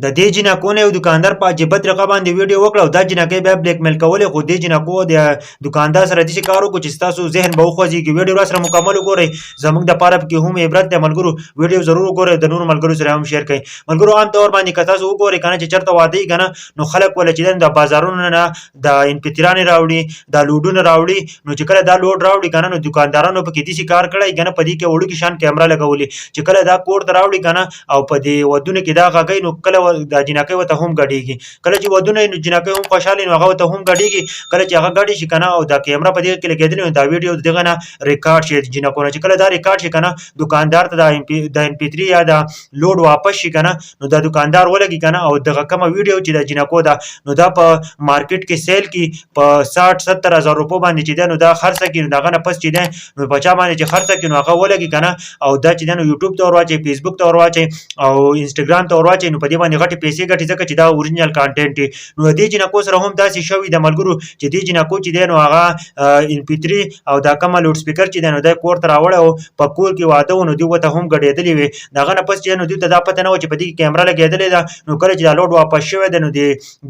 د دې جینکو نه یو دکاندار په عجیبه طریقه باندې ویډیو وکړه او دا جینکۍ بیا بلیک میل کولې، خو دې جینکو د دکاندار سره داسې کار وکړو چې ستاسو ذهن به وخوځېږي. ویډیو را سره مکمل وګورئ، زموږ دپاره پکې هم عبرت دی. ملګرو، ویډیو ضرور وګورئ، د نورو ملګرو سره هم شیر کړئ. ملګرو، عام طور باندې که تاسو وګورئ که نه چې چېرته واده وي که نه، نو خلک وله چې د بازارونو نه د انپیترانې راوړي، دا لوډونه راوړي. نو چې کله دا لوډ راوړي که نه، نو دکاندارانو پکې داسې کار کړی که نه، په دې کې وړوکي شان کیمره لګولي چې کله دا کور ته راوړي که نه او په دې ودونو کې دا غږوي، نو کله دا جینکۍ ورته هم ګډېږي. کله چې ودونه وي نو جینکۍ هم خوشحاله وي، نو هغه ورته هم ګډېږي. کله چې هغه ګډې شي که نه او دا کیمره په دې کې لګېدلې، نو دا ویډیو دغه نه ریکارډ شي جینکو نه. چې کله دا ریکارډ شي که نه، دکاندار ته د ایم پي 3 یا دا لوډ واپس شي که نه، نو دا دکاندار ولګي که نه او دغه کومه ویډیو چې د جینکو ده، نو دا په مارکیټ کې سیل کی په 60 70 هزار روپو باندې چې ده، نو دا خرڅه کړي. نو د هغه نه پس چې ده، نو په چا باندې چې خرڅه کړي، نو هغه ولګي که نه او دا چې ده نو یوټیوب ته ور واچوي، فیسبوک ته ور واچوي او انسټاګرام ته ور واچوي، نو په دې باندې غټې پیسې ګټي، ځکه چې دا اوریجنل کانټینټ دی. نو دې جینکو سره هم داسې شوي د ملګرو چې دې جینکو چې دی نو هغه ایم پي 3 او دا کومه لوډ سپیکر چې دی، نو دا کور ته راوړی و، په کور کې واده و، نو دوی ورته هم ګډېدلې وې. د هغه نه پس چې نو دوی ته دا پته نه وه چې په دې کې کیمره لګېدلې ده. نو کله چې دا لوډ واپس شوی دی، نو د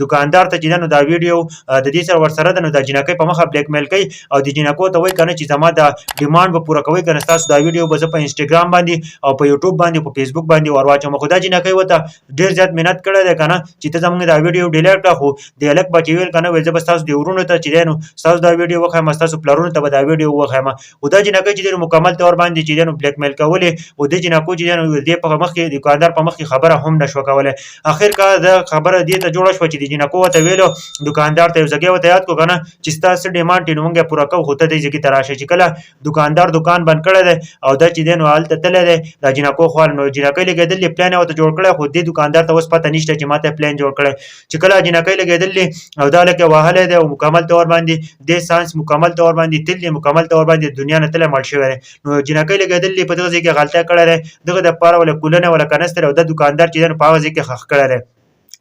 دکاندار ته چې ده نو دا ویډیو د دې سره ورسره ده، نو دا جینکۍ په مخه بلیک میل کوي او د جینکو ته وایي که نه چې زما دا ډیمانډ به پوره کوئ، که نه ستاسو دا ویډیو به زه په انسټاګرام باندې او په یوټیوب باندې، په فیسبوک باندې ور واچوم. خو دا جینکۍ ورته ډېر زیات منت کړی دی که نه چې ته زموږ دا ویډیو ډیلیټ کړه. خو د هلک به چې ویل که نه، ویل زه به ستاسو د وروڼو ته چې دی نو ستاسو دا ویډیو وښایم، ستاسو پلرونو ته به دا ویډیو وښایم. خو دا جینکۍ چې دی نو مکمل طور باندې چې دی نو بلیک میل کولې. خو دې جینکو چې دی نو دې په مخ کې، دکاندار په مخ کې خبره هم نشوه کولی. اخر کا دا خبره دې ته جوړه شوه چې د جینکو ورته ویلو دکاندار ته یو ځای ورته یاد کو که نه چې ستا څه ډیمانډ دی، نو موږ یې پوره کوو، خو ته دې ځای ته راشه. چې کله دکاندار دکان بند کړی دی او دا چې دی نو هلته تللی دی دا جینکو خواله، نو جینکۍ لګېدلې، پلان یې ورته جوړ کړی، خو دې دکاندار ته اوس پته نشته چې ماته پلان جوړ کړی. چې کله جینکۍ لګېدلې او دا لکه وهلی دی او مکمل طور باندې دې سانس مکمل طور باندې تللی، مکمل طور باندې دنیا نه تللی، مړ شوی دی. نو جینکۍ لګېدلې په دغه ځای کې غلطۍ کړی دی، دغه دپاره وله کولنه وله کنستلی او دا دکاندار چې دی نو په هغه ځای کې ښخ کړی دی.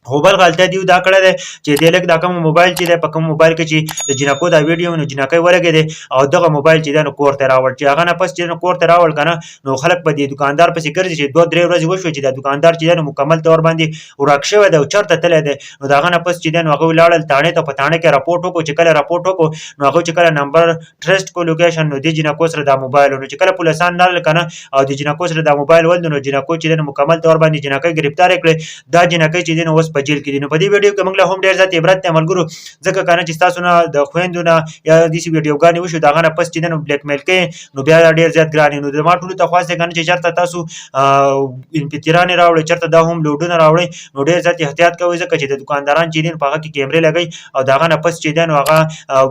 خو بل غلطه دیو دا کړی دی چې دې لږ دا کوم موبایل چې دی، په کوم موبایل کې چې د جینکو دا ویډیو، نو جینکۍ ولګېدې او دغه موبایل چې دی نو کور ته راوړ. چې هغه نه پس چې نو کور ته راوړ که نه، نو خلک په دې دکاندار پسې ګرځي چې 2 درې ورځې وشوې چې دا دکاندار چې دی نو مکمل طور باندې ورک شوی دی او چېرته تللی دی. نو د هغه نه پس چې دی نو هغوی لاړل تاڼې ته، په تاڼه کې رپورټ وکړو. چې کله رپورټ وکړو، نو هغوی چې کله نمبر ټریسټ کو لوکیشن، نو دې جینکو سره دا موبایل. نو چې کله پولیسان راغلل که نه او د جینکو سره دا موبایل ول، نو جینکو چې دی نو مکمل طور باندې جینکۍ ګرفتارې کړې. دا جینکۍ چې دی نو اوس په جیل کې دي. نو په دې ویډیو کې موږ له هم ډېر زیات عبرت دی ملګرو، ځکه که نه چې ستاسو نه د خویندو نه یا داسې ویډیوګانې وشو، د هغه نه پس چې دی نو بلیک میل کوي، نو بیا دا ډېر زیات ګران. نو زما ټولو ته خواست دی که نه چې چېرته تاسو انپیترانې راوړئ، چېرته دا هم لوډونه راوړئ، نو ډېر زیات احتیاط کوئ، ځکه چې د دکانداران چې دي نو په هغه کې کیمرې لګوي او د هغه نه پس چې دی نو هغه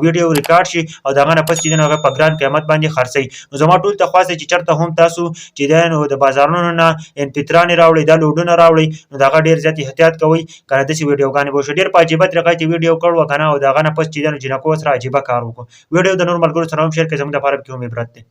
ویډیو ریکارډ شي او د هغه نه پس چې دی نو هغه په ګران قیمت باندې خرڅوي. نو زما ټول ته خواست دی چې چېرته هم تاسو چې دی نو د بازارونو نه انپیترانې راوړئ، دا لوډونه راوړئ، نو د هغه ډېر زیات احتیاط کوئ که نه داسې ویډیوګانې به وشي. ډېر په عجیبه طریقه چې ویډیو کړ وه که نه او د هغه نه پس چې دی نو جینکو سره عجیبه کار وکړو. ویډیو د نور ملګرو سره هم شیر کړئ، زموږ دپاره پکې هم عبرت دی.